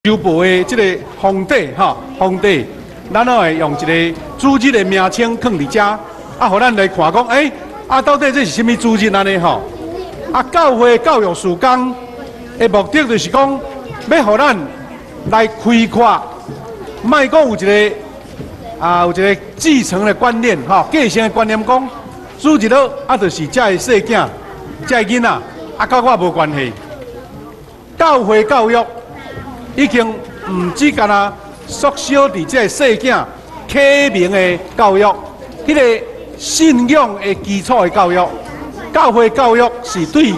周報的這个封底吼，封底，咱攏會用一个主日的名稱囥佇遮，啊，予咱來看講，欸，啊，到底這是啥物主日按呢吼？啊，教會教育事工的目的就是講，欲予咱來開闊，莫講有一個啊，有一个繼承的觀念吼，繼承的觀念講，主日咯，啊，就是遮的細囝，遮的囡仔，啊，佮我無關係。教會教育已經毋只干焦縮小佇這个細囝啟蒙的教育，彼个信仰的基礎的教育，教會教育是對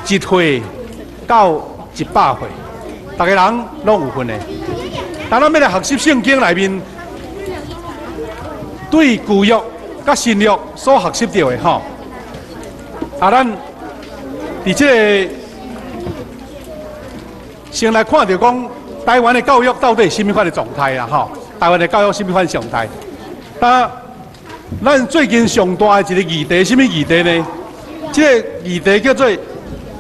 1歲到100歲，逐个人攏有份的。當咱欲來學習聖經內面對舊約佮新約所學習著的吼，啊，咱佇這个先來看著講台灣的教育到底是啥物款的狀態啦？吼，台灣的教育啥物款狀態？但咱最近上大的一个議題，啥物議題呢？這个議題叫做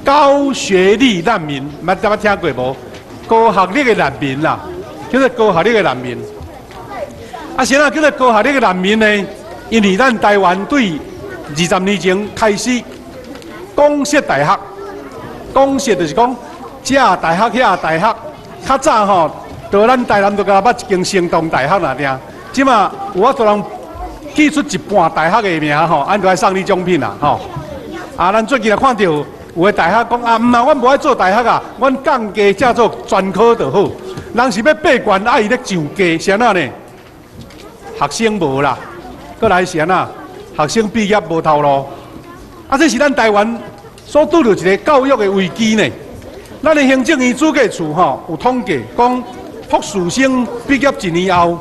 高學歷難民，捌捌聽過無？高學歷的難民啦，叫做高學歷的難民。啊，啥叫做高學歷的難民呢？因為咱台灣對20年前開始廣設大學，廣設就是講這大學遐大學，較早吼，到咱台南就干焦捌一間成東大學爾爾，這馬有法度人記出一半大學的名吼，按就愛送你獎品啦吼。啊，咱最近也看著有的大學講啊，毋啊，阮無愛做大學啊，阮降低才做專科就好。人是欲爬懸愛伊咧上低，是按怎呢？學生無啦，閣來是按怎？學生畢業無頭路。啊，這是咱台灣所拄著一个教育的危機呢。咱的行政院主計處吼有統計講，博士生畢業一年後，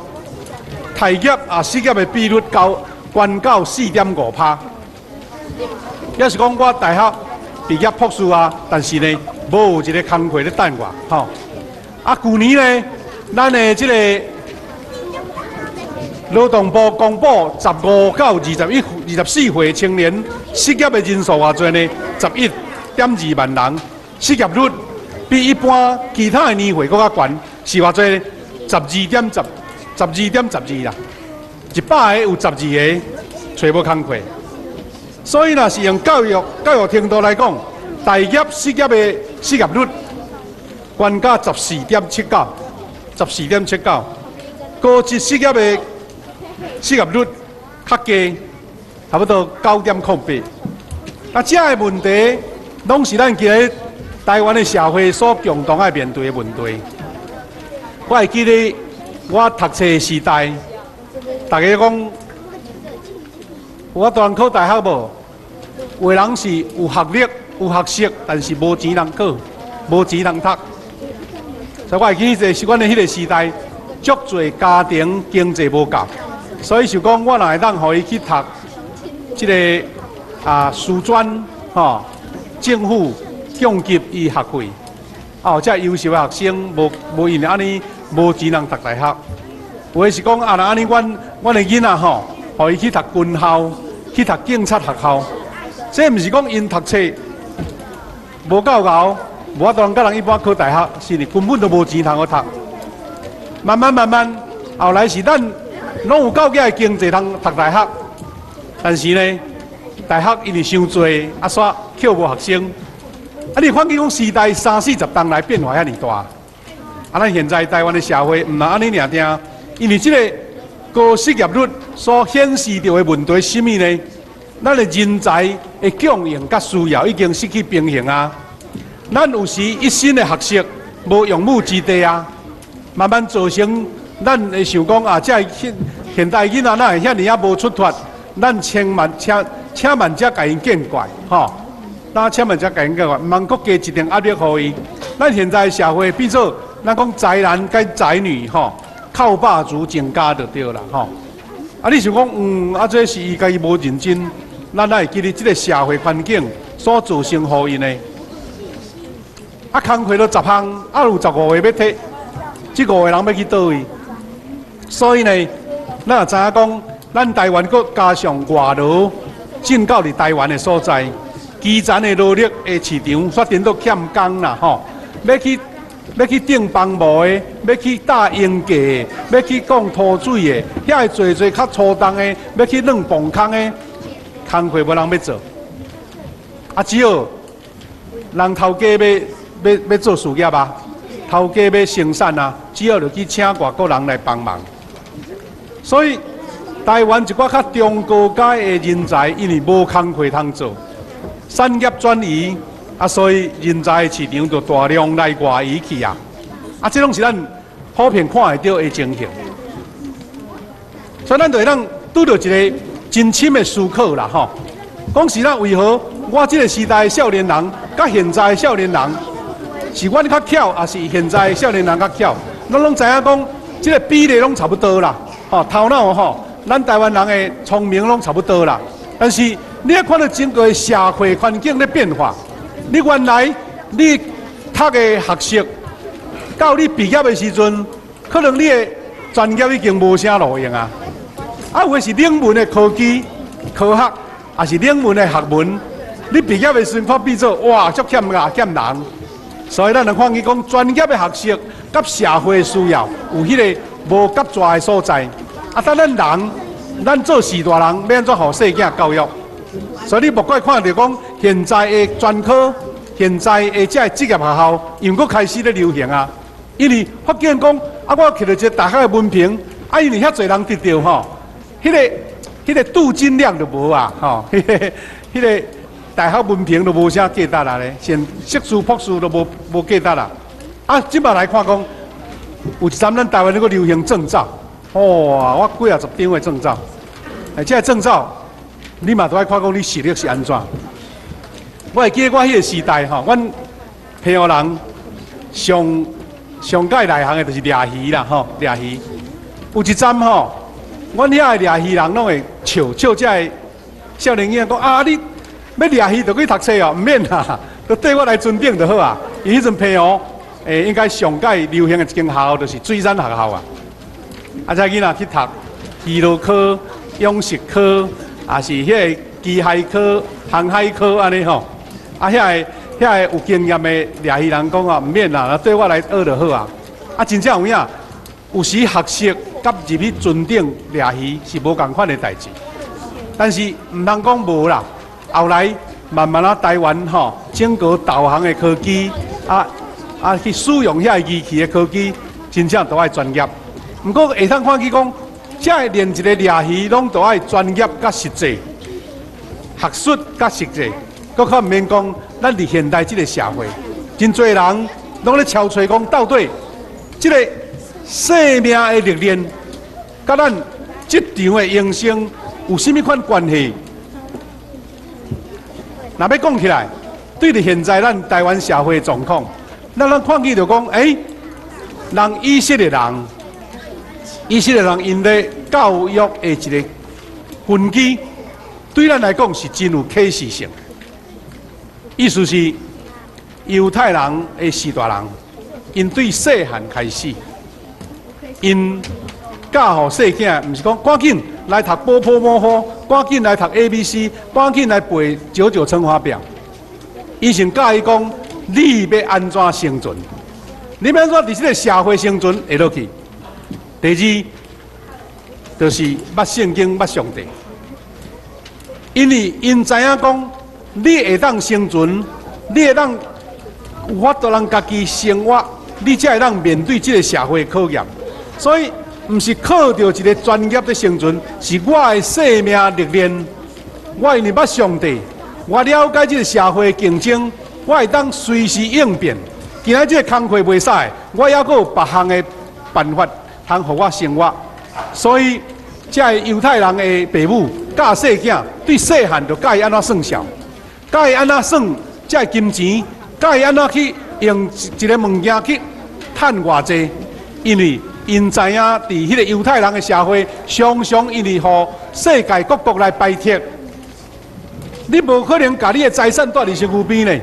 待業啊失業的比率高，懸到4.5趴。也是講我大學畢業博士啊，但是呢，無有一个工課咧等我，吼。啊，舊年呢，咱的這个勞動部公布，15到21、24歲青年失業的人數偌濟呢？11.2萬人，失業率比一般其他的年歲閣較懸，是偌濟？12.10，12.12啦，100個有12個揣無工課。所以若是用教育程度來講，待業失業的失業率懸到14.79，14.79，高職失業的失業率較低，差不多9.08。啊，這个問題攏是咱今日台灣的社會所共同愛面對的問題。我會記得我讀冊時代，逐家講有法度通考大學無？有的人是有學歷、有學識，但是無錢通考，無錢通讀。所以我會記得是阮的彼个時代，足濟家庭經濟無夠，所以想講我若會當予伊去讀這个啊師專吼，政府供給伊學費，哦，這優秀的學生無無因為按呢無錢通讀大學。有的是講啊，若按呢，阮的囡仔吼，予伊去讀軍校，去讀警察學校，這毋是講𪜶讀冊無夠𠢕，無法度通佮人一般考大學，是呢根本都無錢通好讀。慢慢慢慢，後來是咱攏有夠額的經濟通讀大學，但是呢，大學因為傷濟，啊，煞扣無學生。啊，你反見講時代三四十冬來變化遐爾大，啊，咱現在台灣的社會毋若按呢爾定，因為這个高失業率所顯示著的問題是啥物呢？咱的人才的供應佮需要已經失去平衡啊！咱有時一身的學識無用武之地啊，慢慢造成咱會想講啊，這現現代囡仔哪會遐爾仔無出脫？咱千萬請請萬才共𪜶見怪吼，咱千萬才共𪜶見怪，毋通閣加一定壓力予伊。咱現在社會變做咱講宅男佮宅女吼，靠爸族增加就對啦吼。啊，你想講嗯，啊，這是伊家己無認真，咱愛會記得這个社會環境所造成予𪜶的。啊，工課都十項，啊有15個欲提，這五個人欲去佗位？所以呢，咱也知影講，咱台灣閣加上外勞進到佇台灣的所在，基層的勞力的市場發展都欠工啦吼，欲去欲去釘房帽的，欲去搭鷹架的，欲去講塗水的，遐个濟濟較粗重的，欲去攆磅空的，工課無人欲做。啊，只好人頭家欲欲欲做事業啊，頭家欲生產啊，只好就去請外國人來幫忙。所以台灣一寡較中高階的人才，因為無工課通做，產業轉移。啊，所以人才市場就大量來外移去啊！啊，這攏是咱普遍看會著的情形。所以咱就會當拄著一个真深的思考啦，吼。講實在，為何我這个時代的少年人，佮現在的少年人，是阮較巧，抑是現在的少年人較巧？咱攏知影講，這个比例攏差不多啦，吼，頭腦吼，咱台灣人的聰明攏差不多啦。但是你欲看著整個社會環境咧變化。你原來你讀的學識，到你畢業的時陣，可能你的專業已經無啥路用啊。啊，有的是冷門的科技、科學，抑是冷門的學問，你畢業的時陣看變做哇，足欠啊，欠人。所以咱就看見講，專業的學識佮社會需要有彼个無夾帶的所在。啊，當咱人，咱做序大人，欲按怎予細囝教育？所以你莫怪看著講，現在的專科，現在的這个職業學校，又閣開始咧流行啊！因為發現講，啊，我摕著一个大學的文憑，啊，因為遐濟人得著吼，彼个鍍金量就無啊，吼，彼个大學文憑都無啥價值啦咧，連碩士、博士都無價值啦。啊，這擺來看講，有一陣咱台灣咧閣流行證照，哇，我幾仔十張的證照，欸，這个證照，你嘛都愛看講你實力是按怎。我會記得我彼个時代吼，阮澎湖人上上蓋內行的就是掠魚啦吼，掠魚。有一陣吼，阮遐个掠魚人攏會笑笑這个少年囡仔講啊，你欲掠魚就去讀冊哦，毋免啦，就綴我來船頂就好啊。伊彼陣澎湖，欸，應該上蓋流行的一間學校就是水產學校啊。啊，這囡仔去讀魚路科、養殖科。抑是彼个機械科、航海科按呢吼，啊，遐个有經驗的掠魚人講啊，毋免啦，綴我來學就好啊。啊，真正有影，有時學識佮入去船頂掠魚是無仝款的代誌，但是毋通講無啦。後來慢慢仔台灣吼，整個導航的科技，啊啊去使用遐个儀器的科技，真正都愛專業。毋過會當看見講，這个連一个掠魚攏都愛專業佮實際，學術佮實際，閣較毋免講，咱佇現代這个社會，真濟人攏咧敲揣講，到底這个生命的歷練，佮咱職場的營生有啥物款關係？若欲講起來，對佇現在咱台灣社會狀況，咱看見就講，欸，人以色列人。以色列人𪜶咧教育的一个根基，對咱來講是真有啟示性。意思是猶太人的序大人，𪜶對細漢開始，𪜶教予細囝，毋是講趕緊來讀波波摩訶，趕緊來讀 A B C，趕緊來背九九乘法表。伊先教伊講，你欲按怎生存？你欲按怎佇這个社會生存會落去？第二，就是捌聖經、捌上帝，因為𪜶知影講，你會當生存，你會當有法度人家己生活，你才會當面對這个社會考驗。所以，毋是靠著一个專業的生存，是我的生命歷練。我因為捌上帝，我了解這个社會競爭，我會當隨時應變。今仔這个工課袂使，我猶閣有別項的辦法。通予我生活，所以這个猶太人的爸母教細囝，對細漢就教伊按怎算數，教伊按怎算這个金錢，教伊按怎去用一个物件去趁偌濟，因為𪜶知影佇彼个猶太人的社會，常常因為予世界各國來排斥，你無可能共你的財產帶佇身軀邊呢，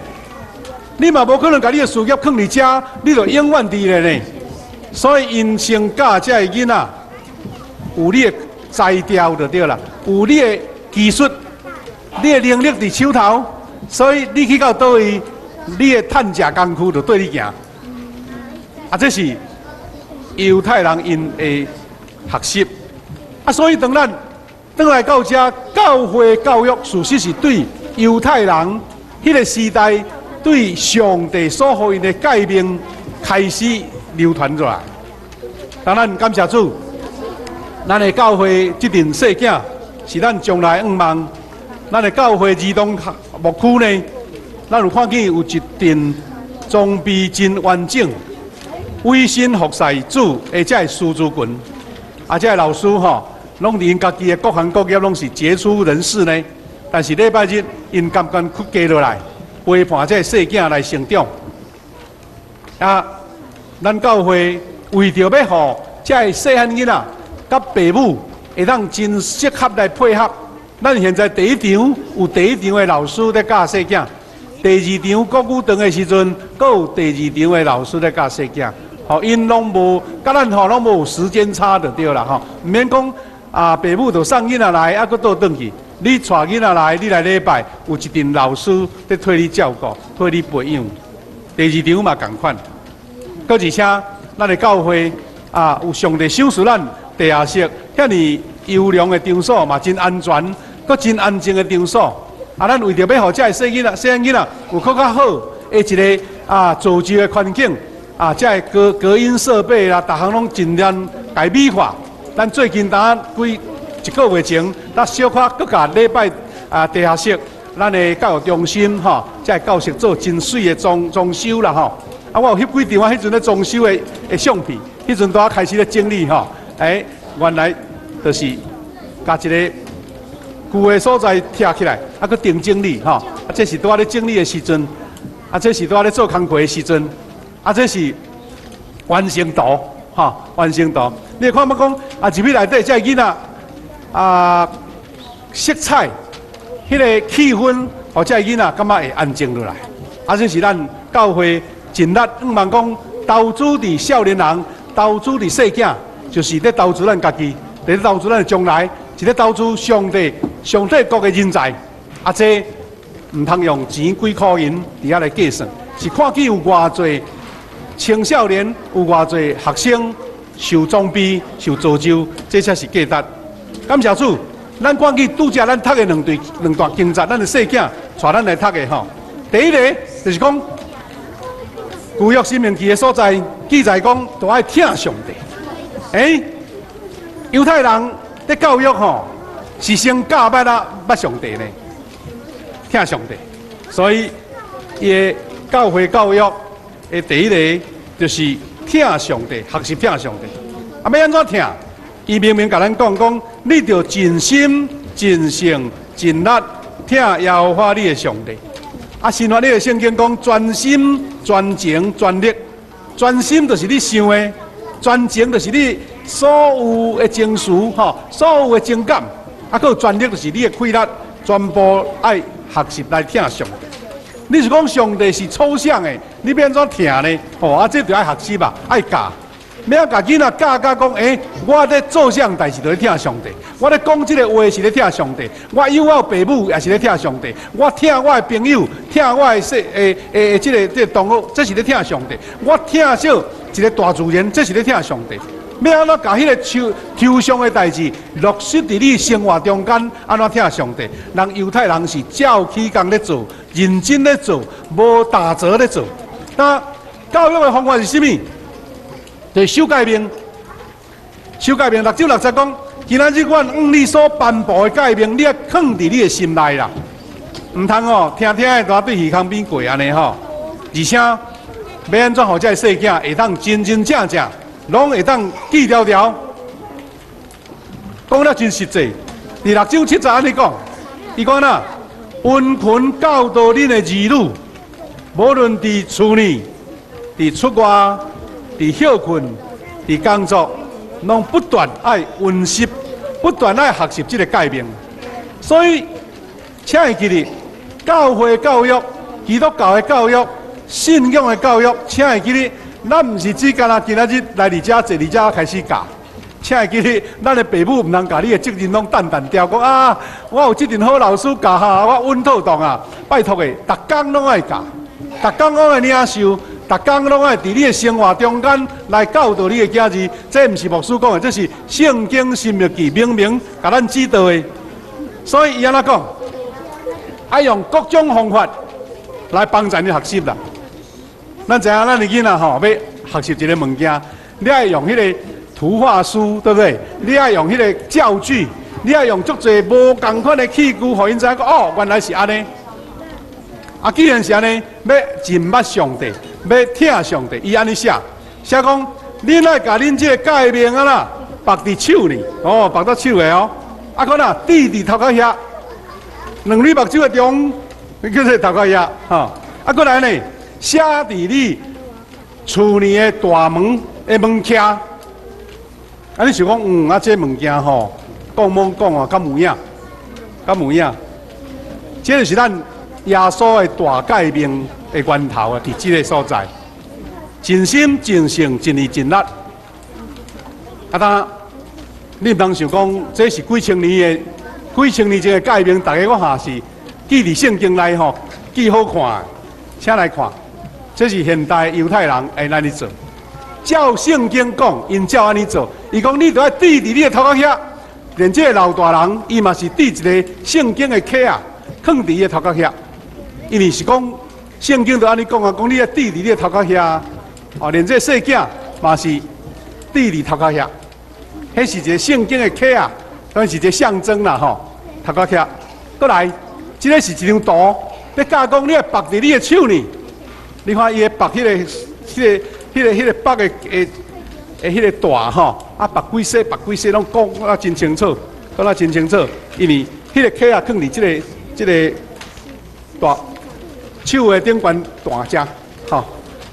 你嘛無可能共你的事業囥佇遮，你就永遠佇咧呢。所以，𪜶先教這个囡仔有你的才調就對啦，有你的技術，你的能力佇手頭，所以你去到佗位，你的趁食工具就綴你行。啊，這是猶太人𪜶的學習。啊，所以當咱轉來到遮，教會教育事實是對猶太人彼個時代對上帝所予𪜶的誡命開始流傳落來。當咱感謝主，咱的教會這陣細囝是咱將來向望。咱的教會兒童牧區呢，咱有看見有一陣裝備真完整、委身服侍主的這个師資群，啊，這个老師吼，攏佇𪜶家己的各行各業攏是傑出人士呢。但是禮拜日，𪜶甘願屈低落來，陪伴這个細囝來成長。啊，咱教會為著欲予這个細漢囡仔佮爸母會當真適合來配合，咱現在第一場有第一場的老師咧教細囝，第二場國語堂的時陣，閣有第二場的老師咧教細囝。吼，𪜶攏無，佮咱吼攏無時間差就對啦吼，毋免講啊，爸母就送囡仔來，啊，閣倒轉去。你帶囡仔來，你來禮拜有一陣老師咧替你照顧，替你培養。第二場嘛仝款，閣而且咱的教會啊，有上帝賞賜咱地下室遐爾優良的場所，嘛真安全，閣真安靜的場所。啊，咱為著欲予這个細囡仔、細漢囡仔有閣較好的一个啊造就的環境，啊，這个隔音設備啦，逐項攏盡量共美化。咱最近當幾一個月前，咱小可閣共禮拜啊地下室，咱的教育中心吼，這个教室做真媠的裝修啦吼。啊，我有翕幾張我彼陣咧裝修的相片，彼陣拄仔開始咧整理吼，欸，原來就是共一个舊的所在拆起來，啊，閣重整理吼。啊，這是拄仔咧整理的時陣，啊，這是拄仔咧做工課的時陣，啊，這是完成圖，吼，完成圖。你會看欲講啊，入去內底這个囡仔啊，色彩，彼个氣氛，予這个囡仔感覺會安靜落來。啊，這是咱教會盡力，向望講投資佇少年人，投資佇細囝，就是咧投資咱家己，佇咧投資咱的將來，是咧投資上帝、上帝國的人才。啊，這毋通用錢幾箍銀佇遐來計算，是看見有偌濟青少年，有偌濟學生受裝備、受造就，這才是價值。感謝主，咱趕緊拄才咱讀的兩對兩段經節，咱的細囝帶咱來讀的吼。第一个就是講舊約申命記的所在記載講，都愛疼上帝。欸，猶太人佇教育吼，是先教捌啊捌上帝呢，疼上帝。所以伊的教會教育的第一个就是疼上帝，學習疼上帝。啊，欲按怎疼？伊明明共咱講講，你著盡心、盡性、盡力疼耶和華你的上帝。啊，新約你的聖經講全心、全情、全力。全心就是你想的，全情就是你所有的情緒，吼，所有的情感。啊，閣有全力就是你的氣力，全部愛學習來疼上帝。你是講上帝是抽象的，你欲按怎疼呢？吼，啊，這就愛學習啊，愛教。欲共囡仔教教講，欸，我咧做啥代誌都咧疼上帝，我咧講這个話是咧疼上帝，我友好爸母也是咧疼上帝，我疼我的朋友，疼我的細欸欸這个同學，這是咧疼上帝。我疼惜一个大自然，這是咧疼上帝。欲按怎共彼个抽象的代誌落實佇你生活中間，按怎疼上帝？人猶太人是照起工咧做，認真咧做，無打折咧做。那教育的方法是啥物？就是守誡命，守誡命六章六節講，今仔日我向你所頒布的誡命，你愛囥佇你的心內啦，毋通哦，聽聽的就對耳孔邊過按呢吼。而且，欲按怎予這个細囝會當真真正正，攏會當記牢牢，講了真實際。佇六章七節按呢講，伊講哪，殷勤教導恁的兒女，無論佇厝內、佇出外、佇歇睏、佇工作，攏不斷愛溫習，不斷愛學習這个誡命。所以，請會記得，教會教育、基督教的教育、信仰的教育，請會記得，咱毋是只干焦今仔日來佇遮坐佇遮開始教。請會記得，咱的爸母毋通共你的責任攏擔擔掉，講啊，我有這陣好老師教哈，我穩妥當啊。拜託的，逐工攏愛教，逐工攏愛領受。逐工攏愛佇你的生活中間來教導你的囝兒。這毋是牧師講的，這是聖經申命記明明共咱指導的。所以伊按怎講？愛用各種方法來幫助你學習啦。咱知影咱的囡仔吼，欲學習一個物件，你愛用彼個圖畫書，對不對？你愛用彼個教具，你愛用足濟無仝款的器具，予𪜶知影講哦，原來是按呢。啊，既然是按呢，欲認捌上帝，欲疼上帝，伊按呢寫，寫講，恁愛共恁這個誡命啊啦，縛佇手呢，哦，縛到手的哦。啊，閣哪，戴佇頭殼遐，兩蕊目睭的中，叫做頭殼遐，吼。啊，閣來呢，寫佇你厝內的大門的門徛。啊，你想講，啊，這物件吼，講罔講啊，敢有影？敢有影？這就是咱耶穌的大誡命的源頭啊，佇這个所在，盡心、盡性、盡意、盡力。啊，當你毋通想講，這是幾千年的、幾千年前的誡命，逐家我哈是記佇聖經內吼，記好看，請來看，這是現代猶太人會按呢做，照聖經講，𪜶照按呢做。伊講你著愛戴佇你的頭殼遐，連這个老大人，伊嘛是戴一个聖經的卡仔，囥佇伊的頭殼遐。因為是講聖經都按呢講啊，講你愛戴佇你的頭殼遐，哦，連這個細囝嘛是戴佇頭殼遐。彼是一个聖經的卡仔，當然是一個象徵啦，吼，頭殼遐。閣來，這个是一張圖，咧教講你愛縛佇你的手呢。你看伊的縛彼個縛的彼個帶吼，啊，縛幾細，縛幾細，攏講啊真清楚，講啊真清楚。因為彼個卡仔囥佇這個大手的頂懸帶遮，吼，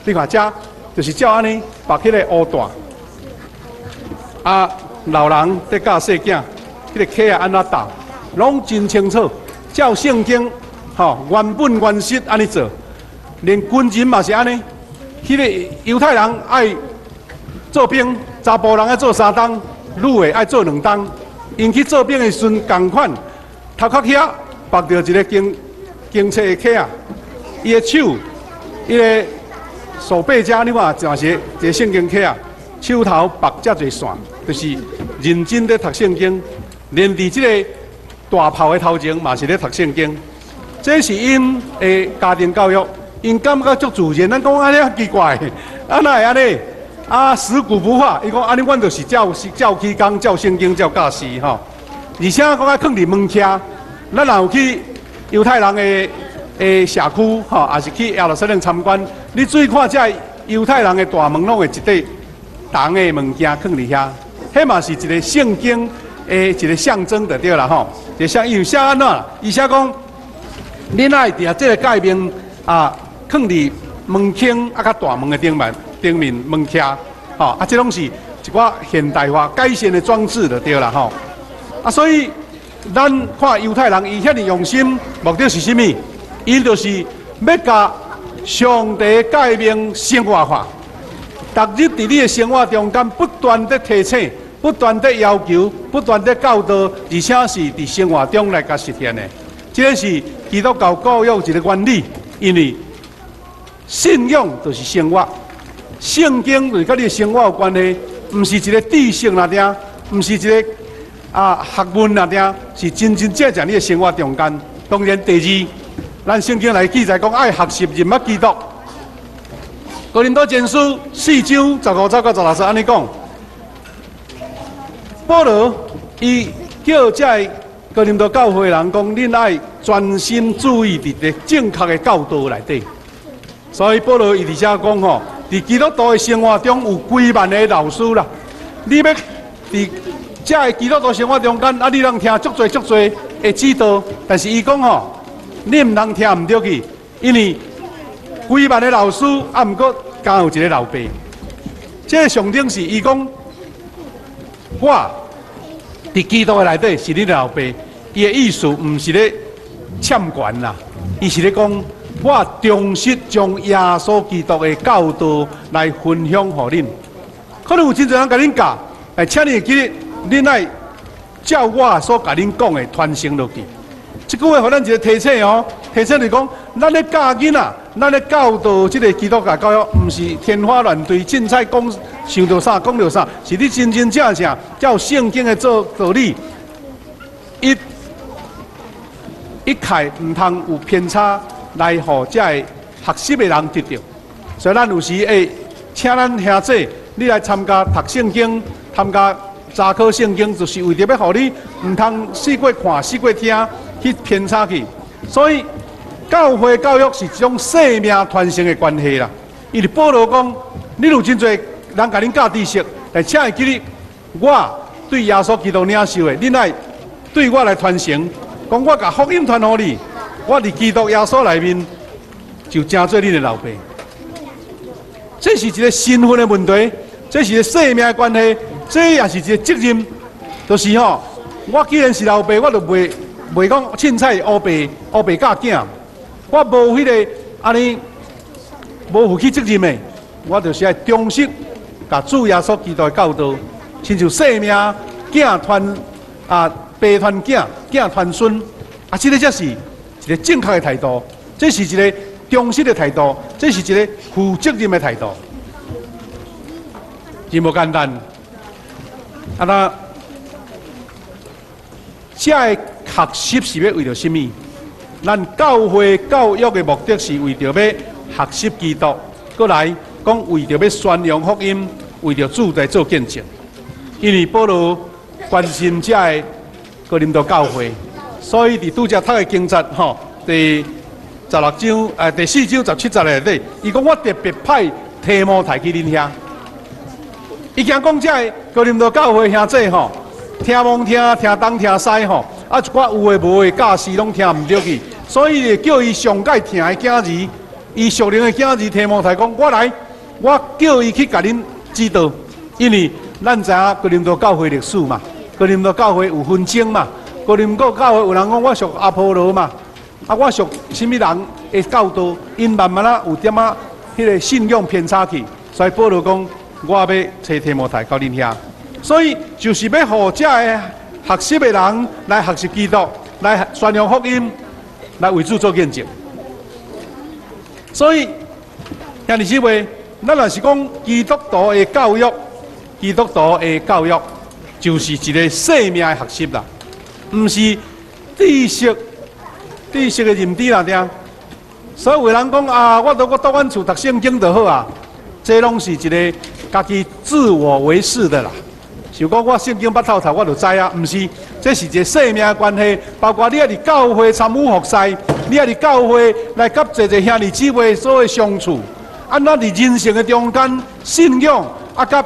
你看遮就是照按呢縛彼個烏帶。啊，老人佇教細囝，彼個卡仔按怎搭，攏真清楚，照聖經，吼，原本原實按呢做，連軍人嘛是按呢，彼個猶太人愛做兵，查埔人愛做三冬，女的愛做兩冬。𪜶去做兵的時陣，仝款頭殼遐縛著一个經冊的卡仔，伊的手，伊的手臂遮，你看嘛是一个聖經卡仔，手頭縛遮濟線，就是認真咧讀聖經，連佇這个大炮的頭前嘛是咧讀聖經。這是𪜶的家庭教育，𪜶感覺足自然。咱講按呢奇怪，啊哪會按呢？啊，食古不化。伊講按呢，阮就是照照起工、照聖經、照教示吼。而且閣愛囥佇門徛，咱若有去猶太人的社區吼，抑是去耶路撒冷參觀，你注意看這猶太人的大門攏會一塊銅的物件囥佇遐，彼嘛是一个聖經的一个象徵就對啦吼。就像伊有寫按怎？伊寫講，恁愛佇這个誡命啊，囥佇門框啊，佮大門的頂面頂面門徛，吼啊，這攏是一寡現代化改善的裝置就對啦吼。啊，所以咱看猶太人伊遐爾用心，目的是啥物？伊就是欲共上帝誡命生活化，逐日佇你的生活中間不斷的提醒、不斷的要求、不斷的教導，而且是佇生活中來共實現的。這个是基督教教育一个原理，因為信仰就是生活，聖經就是佮你的生活有關係，毋是一个知識爾爾，毋是一个學問爾爾，是真真正正你的生活中間。當然，第二，咱聖經內記載講愛學習認捌基督。哥林多前書四章十五節到十六節按呢講，保羅伊叫這个哥林多教會人講，恁愛專心注意佇個正確的教導內底。所以保羅伊佇遮講吼，佇基督徒的生活中有幾萬个老師啦，你欲佇這个基督徒生活中間，啊，你通聽足濟足濟的指導，但是伊講吼，你毋通聽毋著去，因為幾萬个老師，啊，毋過敢有一个老爸。這个上頂是伊講，我佇基督的內底是恁的老爸，伊的意思毋是咧欠懸啦，伊是咧講我忠實將耶穌基督的教導來分享予恁。可能有真濟人共恁教，但請你會記得，恁愛照我所共恁講的傳承落去。這句話予咱一个提醒哦，提醒就是講，咱咧教囡仔，咱咧教導這个基督教教育，毋是天花亂墜，凊彩講想著啥講著啥，是你真真正正照聖經的做道理，一一概毋通有偏差來予這个學習的人得著。所以咱有時會請咱兄弟，你來參加讀聖經，參加查考聖經，就是為著欲予你毋通四處看、四處聽去偏差去。所以教會教育是一種生命傳承的關係啦。因為保羅講，你有真濟人共恁教知識，但請會記得，我對耶穌基督領受的，恁愛對我來傳承。講我共福音傳予你，我佇基督耶穌內面就成做恁的老爸。這是一個身份的問題，這是一個生命的關係，這也是一個責任。就是吼，我既然是老爸，我就袂講凊彩烏白烏白教囝。我無彼个按呢，無負起責任的，我就是愛忠實，共主耶穌基督的教導，親像生命囝傳啊，爸傳囝，囝傳孫，啊，這个才是一个正確的態度，這是一个忠實的態度，這是一个負責任的態度，真無簡單。啊，那這个學習是欲為著啥物？咱教會教育的目的是為著欲學習基督，閣來講為著欲宣揚福音，為著主來做見證。因為保羅關心這个哥林多教會，所以佇拄才讀的經節吼，第16章，第4章17節內底，伊講我特別派提摩太去恁遐。伊驚講這个哥林多教會兄弟吼，聽罔聽，聽東聽西吼，啊一寡有的無的教示攏聽毋著去，所以叫伊上蓋疼的囝兒，伊屬靈的囝兒提摩太講：我來，我叫伊去共恁指導，因為咱知影哥林多教會歷史嘛，哥林多教會有紛爭嘛，哥林多教會有人講我屬阿波羅嘛，啊我屬啥物人的教導，𪜶慢慢仔有點仔彼个信仰偏差去，所以保羅講我欲揣提摩太到恁遐，所以就是欲予這个學習的人來學習基督，來宣揚福音，來為主做見證。所以，兄弟姊妹，咱若是講基督徒的教育，基督徒的教育就是一个生命的學習啦，毋是知識、知識的認知啦，聽。所以有人講啊，我蹛阮厝讀聖經就好啊，這攏是一个家己自我為是的啦。想講我聖經捌透透，我就知啊，毋是，這是一个生命的關係，包括你愛佇教會參與服侍，你愛佇教會來佮濟濟兄弟姊妹所謂相處，按怎佇人性的中間，信仰啊，佮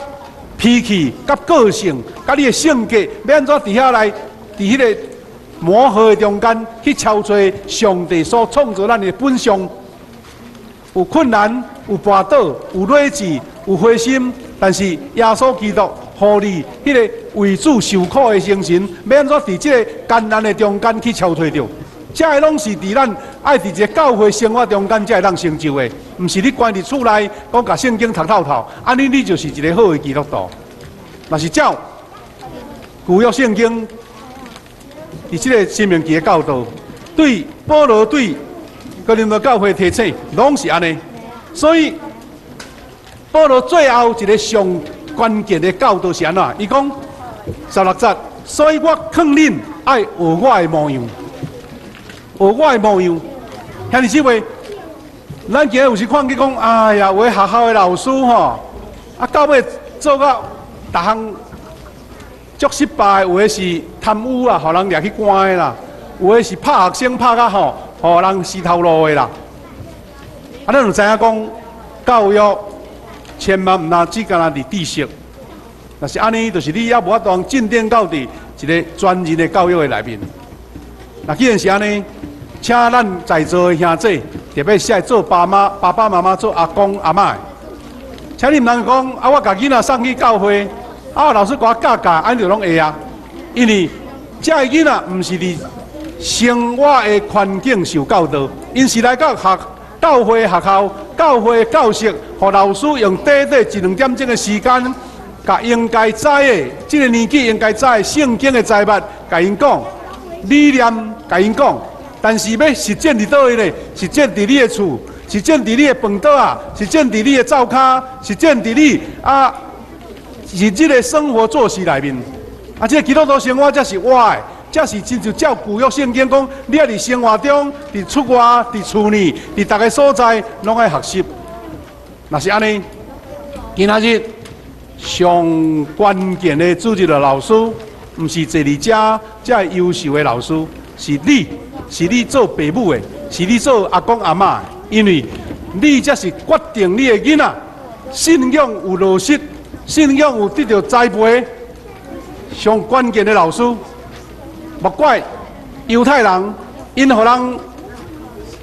脾氣、佮個性、佮你的性格，欲按怎佇遐來，佇彼个磨合的中間去超脫上帝所創造咱的本相。有困難，有跋倒，有累志，有灰心，但是耶穌基督予你彼个為主受苦的精神，欲按怎佇這个艱難的中間去超脫著？這个攏是佇咱愛佇一个教會生活中間才會當成就的，毋是你關佇厝內講共聖經讀透透，按呢你就是一个好的基督徒。若是照舊約聖經佇這个申命記的教導，對保羅對哥林多教會提醒，攏是按呢。所以保羅最後一个上關鍵的教導是按怎？伊講16節，所以我勸恁愛學我的模樣，學我的模樣。兄弟姊妹，咱今日有時看見講，哎呀，有的學校的老師吼，啊到尾做到逐項足失敗，有的是貪污啊，予人掠去關的啦；有的是拍學生拍甲吼，予人死頭路的啦。啊，咱就知影講，教育千萬毋通只干焦佇知識。若是按呢，就是你猶無法度進展到佇一个專人的教育的內面。若既然是按呢，請咱在座的兄弟，特別是愛做爸媽、爸爸媽媽、做阿公阿嬤的，請你毋通講啊！我共囡仔送去教會，啊老師共我教教，按呢就攏會啊。因為這个囡仔毋是佇生活的環境受教導，𪜶是來到學教會學校、教會教室，予老師用短短一兩點鐘的時間，共應該知的，這个年紀應該知的聖經的知物，共𪜶講理念，共𪜶講。但是欲實踐佇佗位呢？實踐佇你的厝，實踐佇你的飯桌仔，實踐佇你的灶跤，實踐佇你日日的生活作息內面。啊，這個基督徒生活才是活的，才是親像照舊約聖經講，你愛佇生活中、佇出外、佇厝內、佇逐个所在，攏愛學習。若是按呢，今仔日上關鍵的主日學老師，毋是坐佇遮遮優秀的老師，是你，是你做爸母的，是你做阿公阿嬤的，因為你才是決定你的囡仔信仰有落實，信仰有得著栽培上關鍵的老師。莫怪猶太人，𪜶予人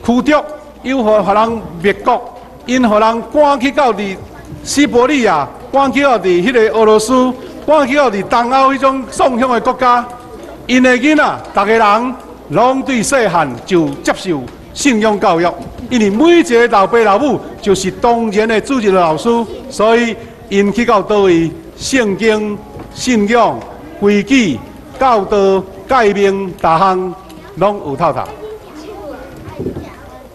驅逐，又予人滅國，𪜶予人趕去到佇西伯利亞，趕去到佇彼个俄羅斯，趕去到佇東歐彼種喪鄉的國家，𪜶的囡仔，逐个人攏對細漢就接受信仰教育，因為每一个老爸老母就是當然的主日學老師，所以𪜶去到佗位，聖經、信仰、規矩、教導、誡命，逐項攏有透透。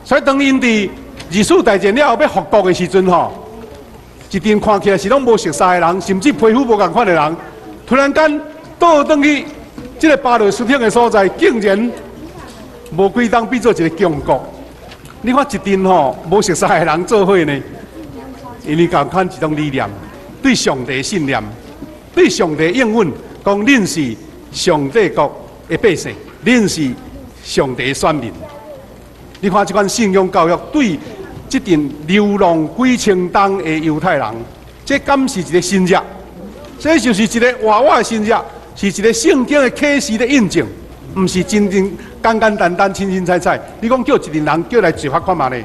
所以當𪜶佇二次大戰了後欲復國的時陣吼，一陣看起來是攏無熟似的人，甚至皮膚無仝款的人，突然間倒轉去這个巴勒斯坦的所在，竟然無幾冬變做一个強國。你看一陣吼無熟似的人做伙呢，因為仝款一種理念，對上帝信念，對上帝應允，講恁是上帝國的百姓，恁是上帝的選民。你看這款信仰教育對這陣流浪幾千冬的猶太人，這敢是一个神蹟？這就是一个活活的神蹟，是一个聖經的啟示的印證，毋是真正簡簡單單、清清彩彩。你講叫一陣人叫來自發看覓呢？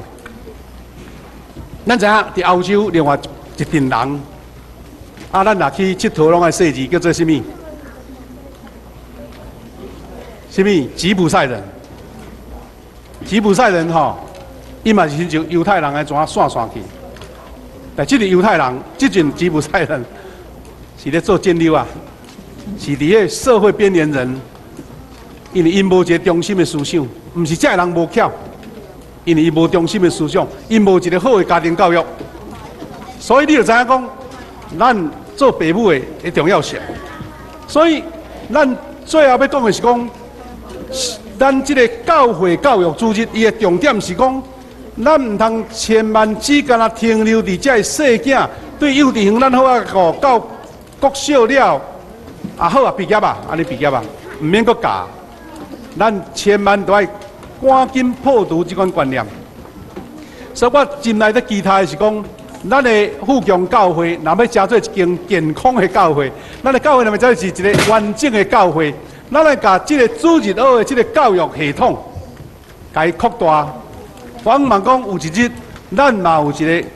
咱知影佇歐洲另外一陣人，啊，咱若去𨑨迌攏愛說字，叫做啥物？啥物？吉普賽人。吉普賽人吼，伊嘛是親像猶太人按怎散散去。但這个猶太人，這陣吉普賽人是咧做戰友啊，是佇个社會邊緣人，因為𪜶無一个中心的思想，毋是這个人無巧，因為伊無中心的思想，𪜶無一个好的家庭教育，所以你就知影講，咱做爸母的的重要性。所以咱最後欲講的是講，咱這个教會教育主日，伊的重點是講，咱毋通千萬只干焦停留佇這个細囝對幼稚園，咱好啊顧到國小了，啊好啊畢業啊，按呢畢業啊，毋免閣教。咱千萬都愛趕緊破除這款觀念。所以我真來咧期待的是講，咱的富強教會若欲成做一間健康的教會，咱的教會若欲成做是一个完整的教會，咱來共這个主日學的這个教育系統，共伊擴大。我希望講有一日，咱嘛有一个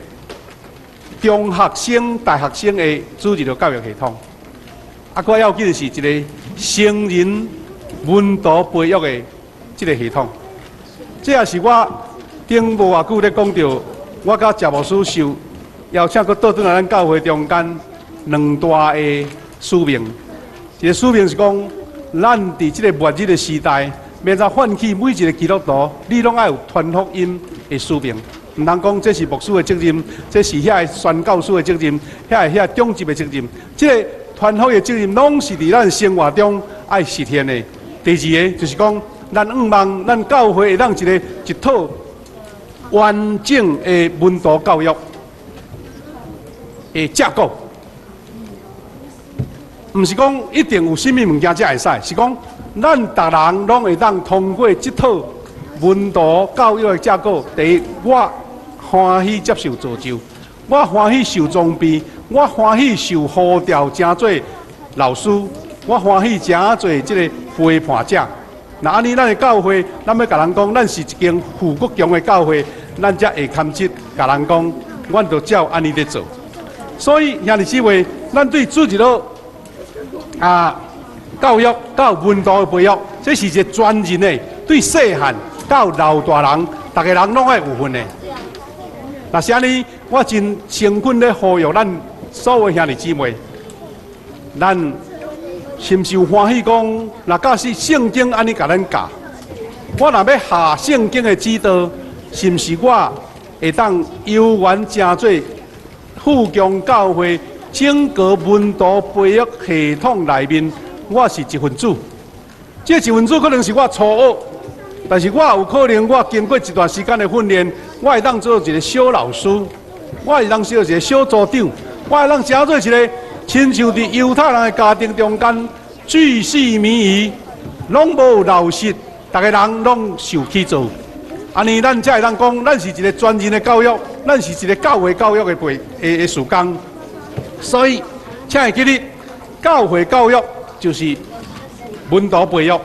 中學生、大學生的主日學教育系統。啊，閣要緊的是一个成人門徒培育的這个系統。這也是我頂無偌久咧講著，我佮謝牧師受邀請，閣倒轉來咱教會中間兩大的使命。一個使命是講，咱佇這个末日的時代，欲怎喚起每一个基督徒，你攏愛有傳福音的使命。毋通講這是牧師的責任，這是遐个宣教師的責任，遐個長執的責任。這个傳福音的責任，攏是佇咱生活中愛實現的。第二个就是講，咱向望咱教會會當一个一套完整的門徒教育的架構，毋是講一定有啥物物件才會使，是講咱逐人攏會當通過這套門徒教育的架構。第一，我歡喜接受造就，我歡喜受裝備，我歡喜受呼召成做老師，我歡喜成做這个陪伴者。若按呢，咱的教會，咱欲共人講，咱是一間富國強的教會，咱才會堪質共人講，阮就照按呢咧做。所以兄弟姊妹，咱對主日學教育到門徒的培育，這是一个專人的，對細漢到老大人，逐个人攏愛有份的。若是按呢，我真誠懇咧呼籲咱所有兄弟姊妹，咱深受歡喜講，若假使聖經按呢共咱教，我若欲下聖經的指導，是毋是我會當有緣成做富強教會整個門徒培育系統內面，我是一份子。這一份子可能是我初學，但是我有可能我經過一段時間的訓練，我會當做一個小老師，我會當做一個小組長，我會當成做一個親像佇猶太人的家庭中間，鉅細靡遺，攏無漏失，逐个人攏受起做。按呢，咱才會當講，咱是一個專人的教育，咱是一個教會教育的培的的事工。所以，請會記得，教會教育就是門徒培育。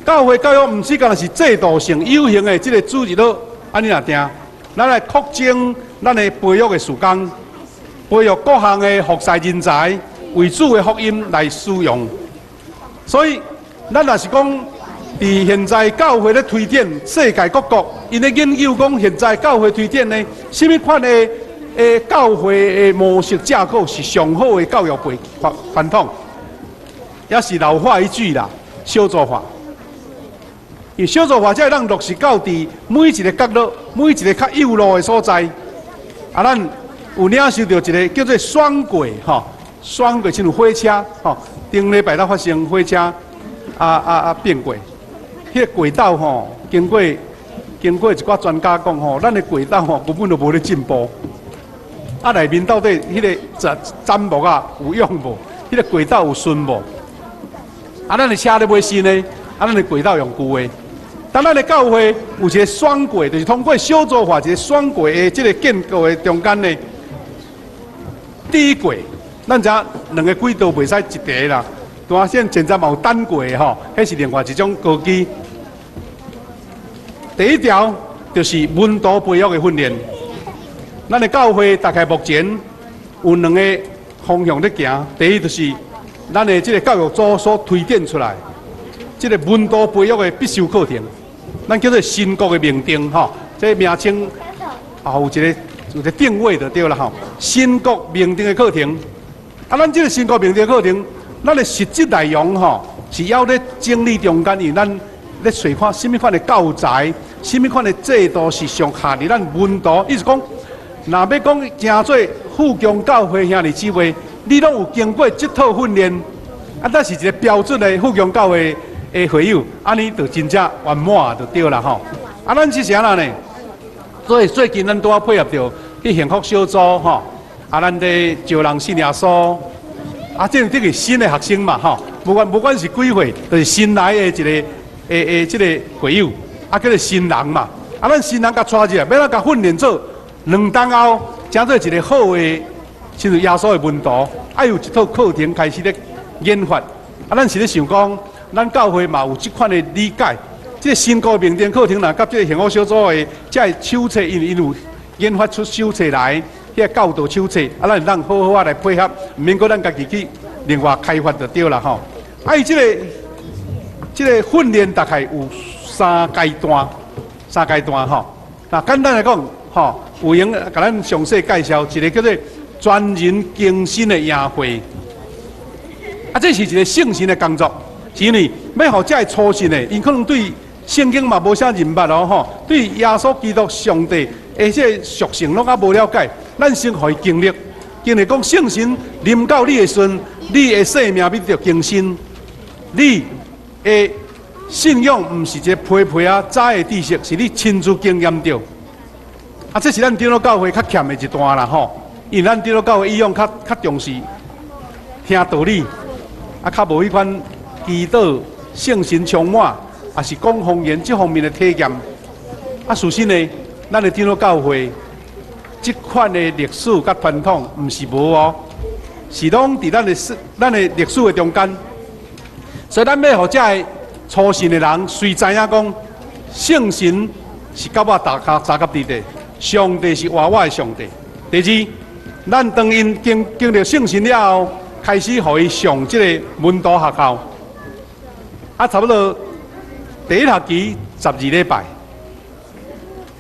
教會教育毋是干焦是制度性有形的這個主日學按呢爾定，咱來擴增咱的培育的事工，培育各項的服侍人才，為主的福音來使用。所以，咱若是講，佇現在教會咧推展世界各國，𪜶咧研究講現在教會推展呢，啥物款的的教會的模式架構是上好的教育培傳統，也是老話一句啦，小組化。因為小組化才會當落實到佇每一個角落、每一個較幼路的所在。啊，咱有領受著一個叫做雙軌吼，雙軌親像火車吼，頂禮拜才發生火車變軌。彼個軌道吼，經過一寡專家講吼，咱的軌道吼根本就無咧進步。啊，內面到底彼個棧木啊有用無？彼個軌道有順無？啊，咱的車咧買新的，啊，咱的軌道用舊的。當咱的教會有一個雙軌，就是通過小組化一個雙軌的這個建構的中間呢，第一軌，咱知影兩個軌道袂使一齊啦。拄仔現現在嘛有單軌吼，彼是另外一種高機。第一條就是門徒培育的訓練。咱的教會大概目前有兩個方向咧行。第一就是咱的這個教育組所推展出來，這個門徒培育的必修課程，咱叫做神國的命定吼，這個名稱啊有一個定位就對啦吼。神國命定的課程，啊，咱這個神國命定的課程，咱的實質內容吼是要咧整理中間，因為咱咧揣看啥物款的教材，啥物款的制度是上合佇咱門徒，意思講，若欲講成做富強教會兄弟姊妹，你攏有經過這套訓練，啊，才是一個標準的富強教會的會友，按呢就真正圓滿就對啦吼。啊，咱是啥呢？所以最近咱拄仔配合著去幸福小組吼，啊，咱咧招人信耶穌，啊，這這個新的學生嘛吼，不管是幾歲，就是新來的一個的這個會友，啊，叫做新人嘛。啊，咱新人共帶入來，欲咱共訓練做2冬後，成做一個好的，親像耶穌的門徒，愛有一套課程開始咧研發。啊，咱是咧想講，咱教會嘛有這款的理解。這個神國命定課程若佮這個幸福小組的這個手冊，因為𪜶有研發出手冊來，彼個教導手冊，啊，咱會當好好仔來配合，毋免閣咱家己去另外開發就對啦吼。啊，伊這個訓練大概有三階段，三階段吼。那簡單來講，吼，有閒共咱詳細介紹一個叫做專人更新的營會。啊，這是一個聖神的工作，是因為欲予這个初信的，𪜶可能對聖經嘛無啥認捌哦，吼，對耶穌基督上帝的這個屬性攏猶無了解，咱先予伊經歷，經歷講聖神臨到你的時陣，你的生命欲著更新，你的信仰毋是一個皮皮仔知的知識，是你親自經驗著。啊，這是咱長老教會較欠的一段啦，吼，因為咱長老教會以往較重視聽道理，啊，較無彼款祈禱、聖神充滿，也是講方言這方面的體驗。啊，事實呢，咱的長老教會這款的歷史佮傳統，毋是無哦，是攏佇咱的歷史的中間。所以咱欲予這个初信的人，隨知影講，聖神是佮我大家相佮佇的，上帝是活我的上帝。第二，咱當𪜶經歷聖神了後，開始予伊上這個門徒學校。啊，差不多第一學期12禮拜，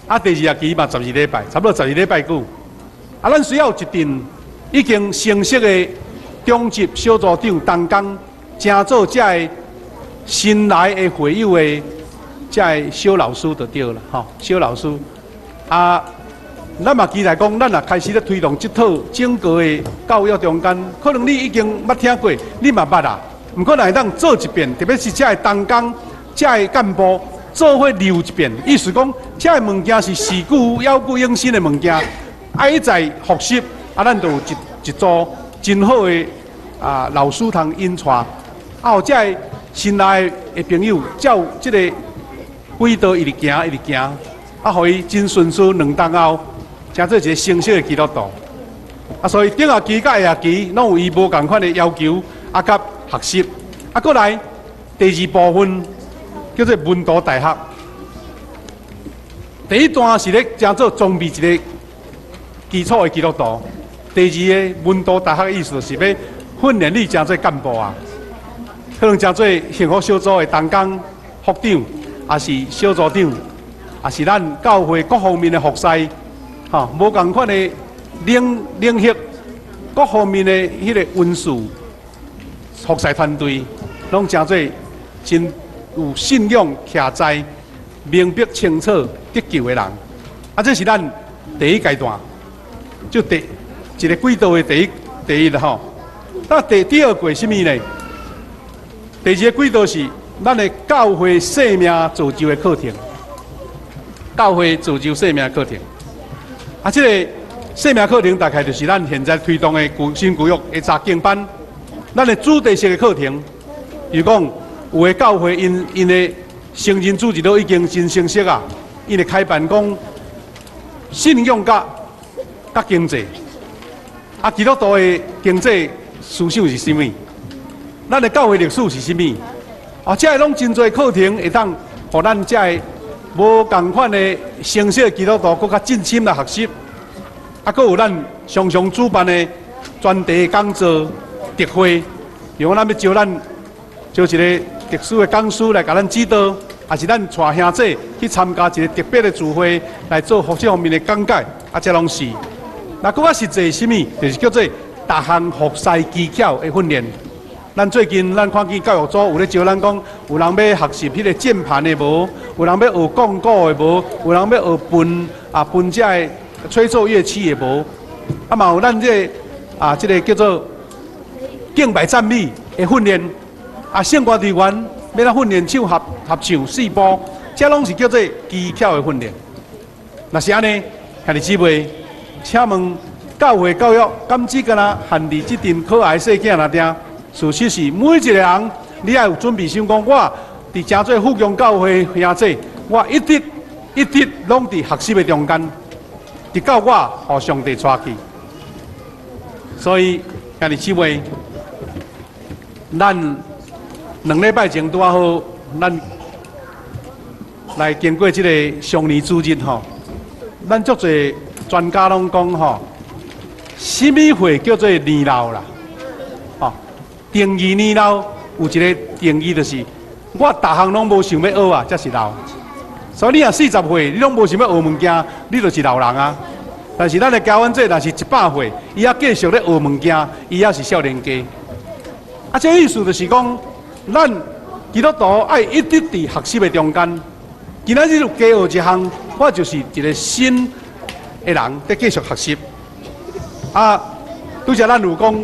啊，第二學期嘛十二禮拜，差不多十二禮拜久。啊，咱需要一陣已經成熟的長執小組長同工，成做這个新來的會友的這个小老師就對了，吼，小老師。啊，咱嘛期待講，咱若開始咧推動這套整個的教育中間，可能你已經捌聽過，你嘛捌啦。毋過若會當做一遍，特別是遮的同工、遮的幹部做伙溜一遍，意思講，遮的物件是時久猶久永新的物件，愛一再復習，啊，咱就有一組真好的啊老師通引帶，啊，予遮的新來的朋友照這个軌道一直行，一直行，啊，予伊真順遂2冬後，成做一个成熟的基督徒。啊，所以頂學期佮下學期攏有伊無仝款的要求，啊，佮學習。啊，閣來第二部分叫做門徒大學。第一段是咧成做裝備一个基礎的基督徒。第二个門徒大學的意思就是欲訓練你成做幹部啊，可能成做幸福小組的同工、副長，抑是小組長，抑是咱教會各方面的服侍，吼，無仝款的領域，各方面的彼个恩賜服侍團隊，攏成做真有信仰、徛在明白清楚得救的人。啊，這是咱第一階段，就第一个軌道的第一啦吼。那第二軌啥物呢？第二个軌道是咱的教會生命造就的課程，教會造就生命課程。啊，這个生命課程大概就是咱現在推動的新舊約的查經班，咱的主題式的課程。比如講，有的教會𪜶𪜶的成人主日都已經真成熟啊，𪜶會開辦講信仰佮經濟，啊，基督徒的經濟思想是啥物？咱的教會歷史是啥物？啊，這个攏真濟課程會當予咱這个無仝款的成熟的基督徒，閣較進深來學習。啊，閣有咱常常主辦的專題講座、特會，比如咱欲招咱招一个特殊的講師來共咱指導，抑是咱帶兄弟去參加一个特別的聚會來做這方面的講解，啊，這攏是。那閣較實際是啥物？就是叫做逐項服侍技巧的訓練。咱最近咱看見教育組有咧招咱講，有人欲學習彼个鍵盤的無？有人欲學鋼鼓的無？有人欲學分啊分這个吹奏樂器的無？啊嘛有咱這个啊這个叫做敬拜讚美的訓練，啊聖歌隊員欲來訓練唱合唱四部，這攏是叫做技巧的訓練。若是按呢，兄弟姊妹，請問教會教育敢只干焦限佇這陣可愛細囝爾定？事實是每一个人，你愛有準備想講，我佇成做富強教會兄弟，我一直一直攏佇學習的中間，直到我予上帝帶去。所以兄弟姊妹，咱2禮拜前拄仔好，咱來經過這个雙年主日吼，咱足濟專家攏講吼，啥物歲叫做年老啦？吼，定義年老有一个定義就是，我逐項攏無想欲學啊，才是老。所以你若40歲，你攏無想欲學物件，你就是老人啊。但是咱的教阮這若是100歲，伊猶繼續咧學物件，伊猶是少年家。啊，這意思就是講，咱基督徒愛一直佇學習的中間。今仔日有加學一項，我就是一个新的人，佇繼續學習。啊，拄才咱有講，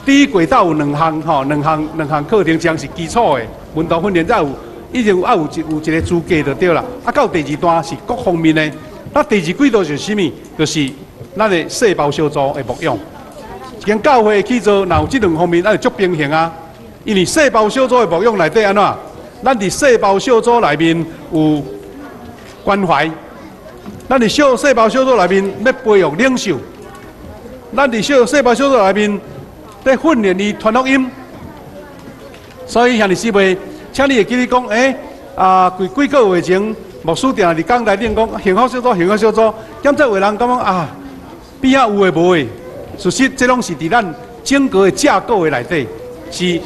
第一軌道有兩項吼，兩項課程，一項是基礎的門徒訓練，才有已經有愛有一个資格就對啦。啊，到第二段是各方面的。那第二軌道是啥物？就是咱的細胞小組的牧養。一間教會去做，若有這兩方面，咱就足平衡啊。因為細胞小組的牧養內底按怎？咱佇細胞小組內面有關懷，咱佇細胞小組內面欲培育領袖，咱佇細胞小組內面咧訓練伊傳福音。所以兄弟姊妹，請你會記得講，啊，幾幾個月前，牧師定佇講台頂講幸福小組，幸福小組，檢測有人感覺啊，邊仔有的無的，事實這攏是佇咱整個的架構的內底，是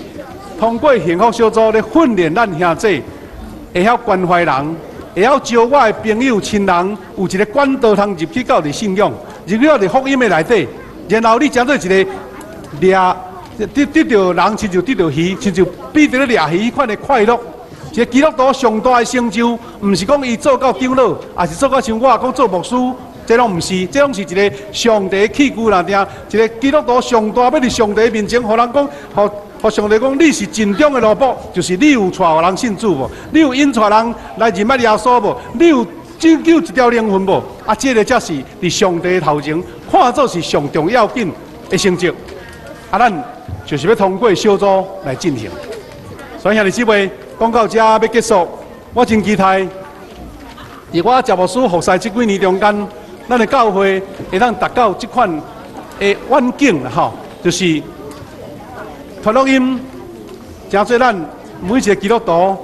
通過幸福小組咧訓練咱兄弟，會曉關懷人，會曉招我的朋友親人，有一个管道通入去到佇信仰，入去到佇福音的內底，然後你成做一个掠得著人，親像得著魚，親像彼得咧掠魚彼款的快樂。一个基督徒上大的成就，毋是講伊做到長老，抑是做到像我講做牧師，這攏毋是，這攏是一个上帝器具啦，定一个基督徒上大欲佇上帝面前，予人講，予予上帝講，你是盡忠的奴僕，就是你有帶予人信主無？你有引帶人來認捌耶穌無？你有拯救一條靈魂無？啊，這个才是佇上帝頭前看做是上重要緊的成績。啊，咱就是欲通過小組來進行。所以兄弟姊妹，講到遮欲結束，我真期待，佇我食牧師服侍這幾年中間，咱的教會會當達到這款的願景啦，吼，就是傳福音，成做咱每一个基督徒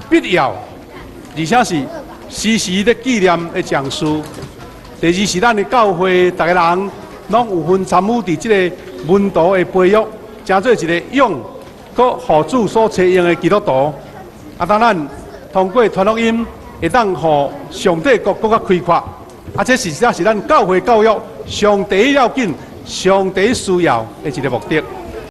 必要，而且是時時咧紀念的講師。第二是咱的教會，逐个人攏有份參與佇這个門徒的培育，成做一个勇閣予主所採用的基督徒。啊，當咱通過傳福音，會當予上帝國閣較開闊。啊，這是才是咱教會教育上第一要緊、上第一需要的一个目的。